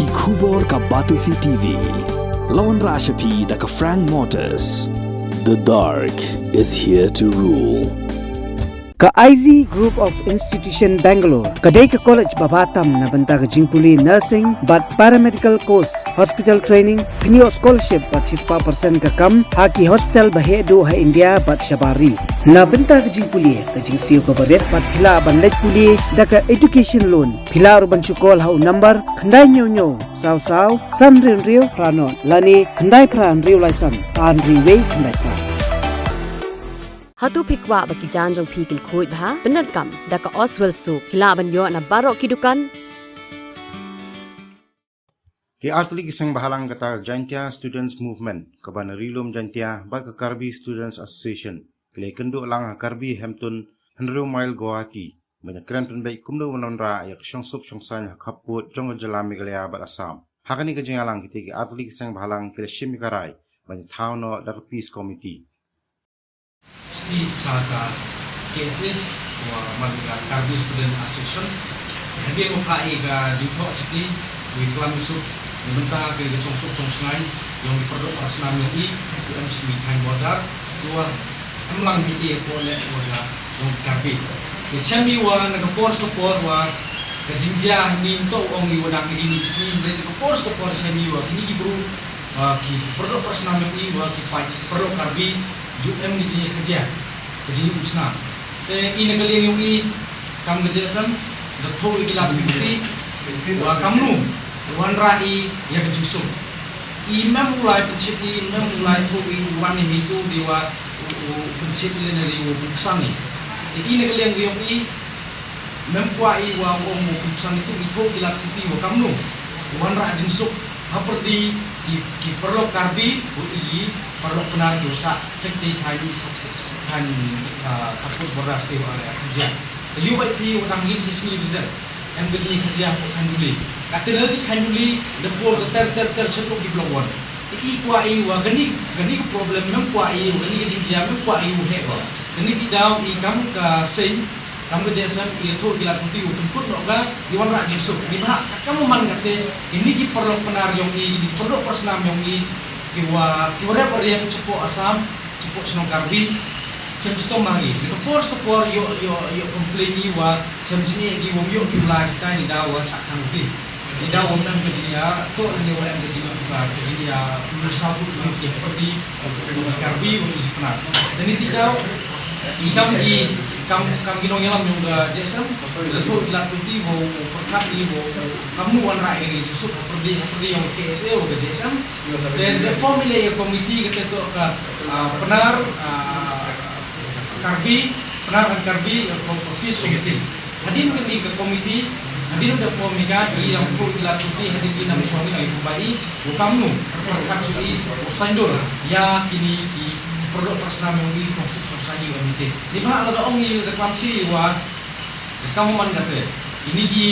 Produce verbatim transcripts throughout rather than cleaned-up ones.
Ki khubor ka Batesi T V. La wanrah sha phi da ka Frank Motors. The dark is here to rule. Ka I Z Group of Institution Bangalore ka dei ka college ba bha tam na bynta ka jingpule nursing bad paramedical course, hospital training, pynïoh scholarship bad shispah percent ka kam ha ki hospital ba heh duh ha India bad shabar ri. Na bynta ka jingpule, ka jingsiew kaba rit bad phi lah ban leit pule da ka education loan. Phi lah ruh ban shu call ha u number khyndai hynñiew hynñiew saw saw san hynriew hynriew phra nod lane khyndai phra hynriew lai san ar hynriew wei khyndai phra. Hato phi kwah ba ki jaiñ jong phi kin khuid bha? Pyndonkam da ka Oswell Soap. Phi lah ban ïoh na baroh ki dukan. Ki artylli ki seng bhalang kata Jaintia Students Movement, ka ban ri lum Jaintia bad ka Karbi Students Association ki la ïakynduh lang ha Karbi Hemtun, hynriew mile Guwahati, ban ïakren pynbeit kumno ban wanrah ïa ka shongsuk shongsaiñ ha khappud jong ka jylla Meghalaya bad Assam. Ha kane ka jingïalang, kita ki artylli ki seng bhalang ki la shim ïa ka rai ban ïathaw noh da ka Peace Committee. State cha ka K S A wa man ka Karbi Student Association. Hadien wa phah ïa ka jingthoh chiti, wi klam suk, na bynta ka shongsuk shongsaiñ jong ki paralok parasnam yong i, ki em chiti thaiñ border, wa em lang hi i ko ne wa ka jong Karbi. Ka chem i wa na ka por ka por wa ka jingjia ni to ong i wa dang ni ni si, na ka por ka por chem i wa kini ki bru, wa ki paralok parasnam yong i, wa ki paid paralok Karbi, ju em ni jingkhajia, ka jingkhajia. Te i na ka liang yong i, kam ka J S M, da thoh i ki lad ki kti, wa kamnu, wanrah i ïa ka jingsuk. I mem u lai pynchit i, mem u lai thoh i, wan i hi tu, di wa, u, u pynchit i lane di u pynksan i. Te i na ka liang yong i, mem kwah i wa u ong u pynksan i tu, i thoh ki lad ki kti wa kamnu, wanrah jingsuk. Hapyrdi ki, ki paralok Karbi, u i paralok Pnar ki u sah, check te thaiñ, thaiñ, ah, khappud border state wa ka jia. Te ïoh bai phi wa dang ngin ki sngi bidar. Em ka jingkhajia hapoh Khanduli. Ka te lali Khanduli, da por ka ter ter ter sha ki block one. Te i kwah i wa kani, kani ka problem mem kwah i wa kani ka jingjia mem kwah i u heh wa. Kani ti daw i kam ka seng, kam ka J S M i thoh ki lad ki kti u pynkut noh ka, i wanrah jingsuk. Ni ba ka kam man ka te, kini ki paralok Pnar yong i, kini ki paralok parasnam yong i, ki wa, ki wa rep wa riang chapoh Assam, chapoh chnong Karbi, chem chitom ma ngi. Ni ka por ka por ïoh, ïoh, ïoh complain i wa chem jingeh ki wa ym ïoh ki u lai, kita ni daw wa chah khang ki. Ni daw wa ym em ka jingïa, to ni wa em ka jingïa, ka jingïa, ym sa bu jong ki party, Karbi wa i Pnar. Te ni ti daw, i kam i, kam, kam ki nongïalam yong ka J S M, da thoh ki lad ki kti wa, wa pyrkhat i wa, kamnu wanrah i ka jingsuk, hapyrdi, hapyrdi yong ka K S A wa ka J S M, Te, te form i leh ïa committee kata to ka, ah, Pnar, ah, Karbi, Pnar and Karbi, ah, ko-, ko-, peace committee. Hadien kane ka committee, hadien da form i ka, i ïa u lad committee, hadien ki nam shong i ïa u bai i, u kamnu, pyrkhat shuh i, u saiñdur ïa kini ki paralok parasnam yong i, shongsuk shongsaiñ i ïa u meeting. Ni ba la da ong i da klam shi wa, Ka man kata, kini ki,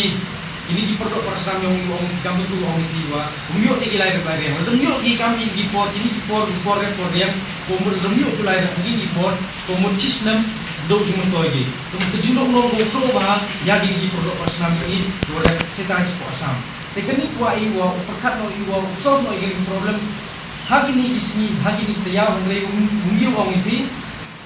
kini ki paralok parasnam yong i ong, kam betul ong ki wa, ym ïoh ki lai rep lai rep. Ym ïoh ki kam kini ki por, kini ki por, por rep por rep, ko mut ym ïoh ki lai rep kini ki por, ko mut shi snem, dok jingmyntoi ki. Ko mut ka jingdok nong ko pro ba, ïa kini ki paralok parasnam yong i, ko rep, chetai chepo Assam. Te kani kwah i wa, u pyrkhat noh i wa, u solve noh i kini ki problem, ha kini ki sngi, ha kini ki taïaw, hynrei um, um ïoh ong i phi,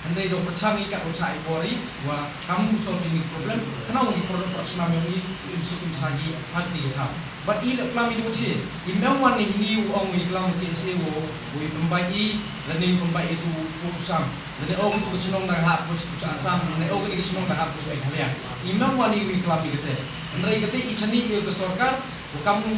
Hynrei da u pyrshang i kat u chah i bor i, wa kam u solve ïa kine ki problem, khnang u ki paralok parasnam yong i, u im suk im sah ki, ha kine ki thaw. Bad i la klam i da u che, i mem wan i hini u ong u i klam u K S A u, u i pynbait i, lane u pynbait i tu u, u sam. Lane ong tu ka chnong da hap pus u cha Assam, lane ong kane ka chnong da hap pus u Meghalaya. I mem wan i u i klam i kate. Hynrei kate i chani i ka sorkar, u kam u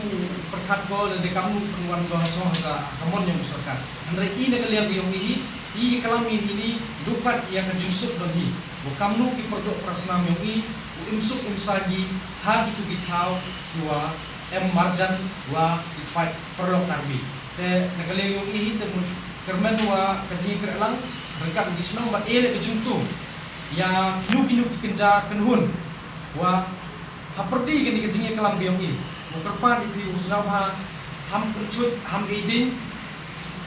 pyrkhat ko, lane kam u pynwan ko ha chong ha ka, ha ka mon yong ka sorkar. Hynrei i na ka liang yong i, I klam i hini, dupat ïa ka jingsuk don hi. Wa kamnu ki paralok parasnam yong i, u im suk im sah ki, ha kitu ki thaw, ki wa em marjan, wa ki paid paralok Karbi. Te, na ka liang yong i hi te mut, kyrmen wa ka jingkyrlang, ryngkat ki chnong, bad e leh ka jingtu. Ïa, kino kino ki kynja kynhun. Wa, ha pyrdi kane ka jingïaklam ka yong i. Wa kyrpad ïa phi u sngewbha, ham pynchut, ham ïadei,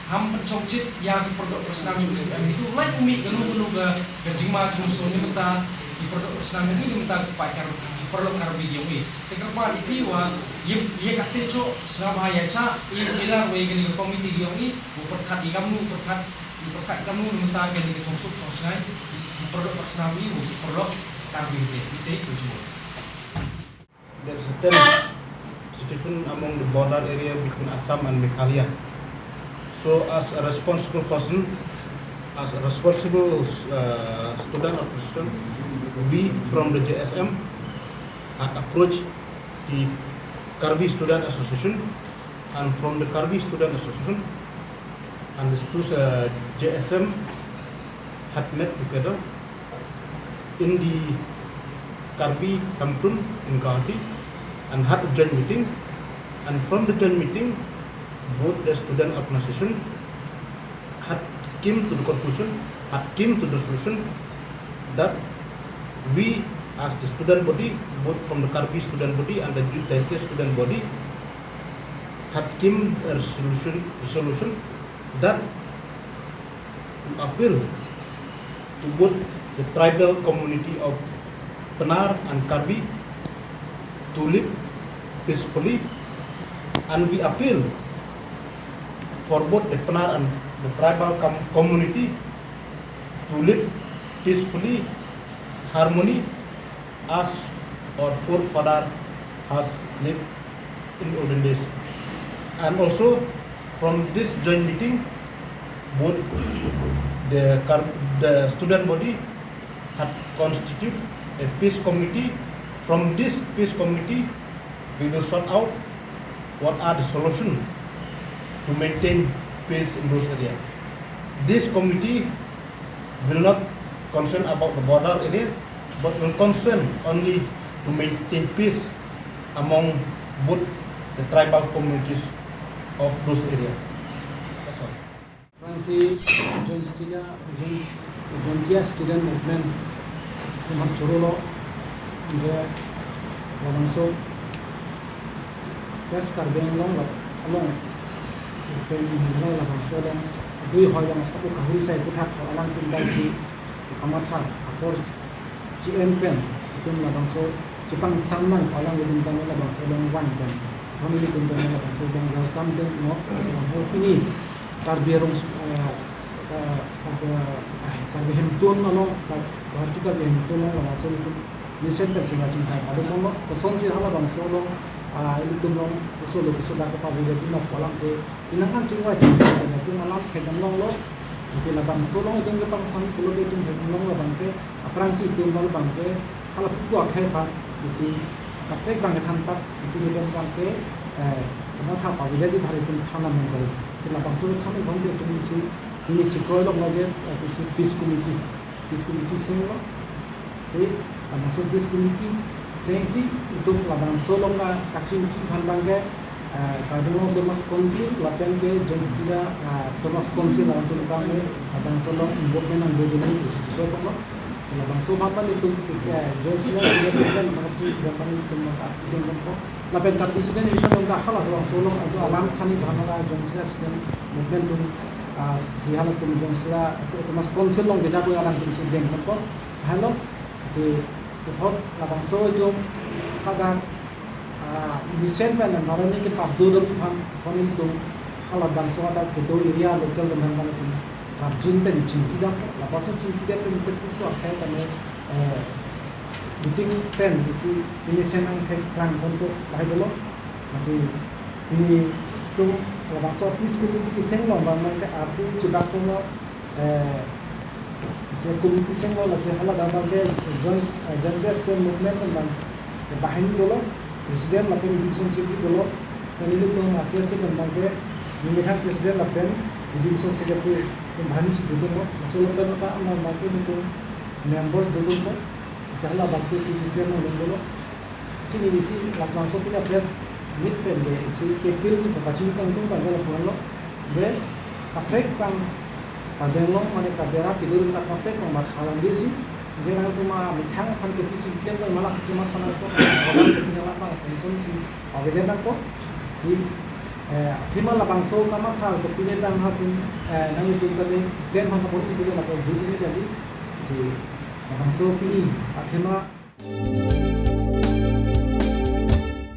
Ham pynchongchit ïa ki paralok parasnam yong i, em, itu lait u mih kano kano ka, ka jingma jingmynsong ne mynta ki paralok parasnam yong i ne mynta ki paid Kar-, ki paralok Karbi yong i. Te kyrpad ïa phi wa Ïa, ïa kata jong sngewbha ïa cha i, i lar wei kane ka committee ki ong i u pyrkhat i kamnu, u pyrkhat i, pyrkhat kamnu mynta kane ka chongsuk chongsngai, u pyrkhat pat sngewbha i u pyrkhat Karbi te i te ku jong. There's a tense situation among the border area between Assam and Meghalaya. So, as a responsible person, as a responsible uh, student or Christian, we from the J S M had approached the Karbi Student Association, and from the Karbi Student Association and the stu- uh, J S M had met together in the Karbi Hemtun in Guwahati and had a joint meeting. And from the joint meeting, both the student organization had came to the conclusion, had came to the solution that we as the student body, both from the Karbi student body and the Youth Daintia student body, had came a resolution, resolution that to appeal to both the tribal community of Pnar and Karbi to live peacefully, and we appeal for both the Pnar and the tribal com- community to live peacefully, harmony, as our forefather has lived in olden days. And also from this joint meeting, both the, the student body had constituted a peace committee. From this peace committee, we will sort out what are the solutions to maintain peace in those areas. This committee will not concern about the border area, but will concern only to maintain peace among both the tribal communities of those areas. That's all. Fransi Jaintia, Jaintia Student Movement kumham churolo je labangso West Karbi Anglong la along pen la labangso long dui hoi long sapu kahuri sai puthak alang tum dai si kamatha apor G M pen itum labangso chipang samnang alang itum pen labangso long wan pen. Kami itum pen labangso long welcome ding no so ho pini Karbi Anglong Karbi Hemtun along Karbi Karbi Hemtun along labangso itum nisen pen chingwa chingsai padu mong lo kosong si halabangso long itum long koso lo koso da kapa bida chingwa palang te inang kan chingwa chingsai pen itum alam thedam long lo. Isi labangso long itum kepang sami kulo itum thedam long labang ke Aphrang si itum bal bang ke hala pukwa khai pha isi kaprek bang than tak itum itum bang ke eh kama tha pa village bhar itum thana mong kari. Si labangso than bang ke itum si ini chikoi lok loje isi peace committee, peace committee sing lo. Si labangso peace committee sing si itum labangso long na kaching ki phan bang ke Karbi Anglong Autonomous Council lapen ke Jaintia Autonomous Council lawan tu tang me labangso long involvement ang bodin ni isi chikoi poklo. Labangso bang pan itum Jaintia Student Movement bang kapsi bang pan itum bang kapsi bang pan lapen Karbi Student Union bang hala labangso long atu alam thani bang hala Jaintia Student Movement tum si hala tum Jaintia Autonomous Council long keja ko alam tum si bang pan halo si uthot labangso itum khadang Misen pen environment ke pap do dam phan phonin tung hala bangso ata kedo area local dam dam tung pap jin pen chingki dam labangso chingki dam pen tek tu akhai tame meeting pen isi misen ang thek tang kon to bahai dolo masi ini tung labangso peace committee ki seng long bang man ke apu chibak ko Eh, se committee seng lo la se hala dam ke joint eh, Jaintia Student Movement kan bang eh, bahin dolo president lapen division secretary dolo kan ini tung akhir se kan bang ke mithang president lapen division secretary kan bahin si dolo mo masuk lo kan ta am bang ke ini tung members dolo mo se hala bang se secretary dolo sini isi las langsung punya press meet pen ke isi ke pil si pachini tang tung bang ke lo puan lo Ve kaprek bang ka benglong mane ka bera kidur na kaprek bang mat khalang desi. Ve nang tu ma mithang khan ke pisi klen bang malak si mat khalang ko. Orang ke punya lapang pension si avelen nang ko. Si thima labangso kama thal ke punya bang hasin nang itu kami klen bang kapon itu na ko judi ni jadi. Si labangso pini athima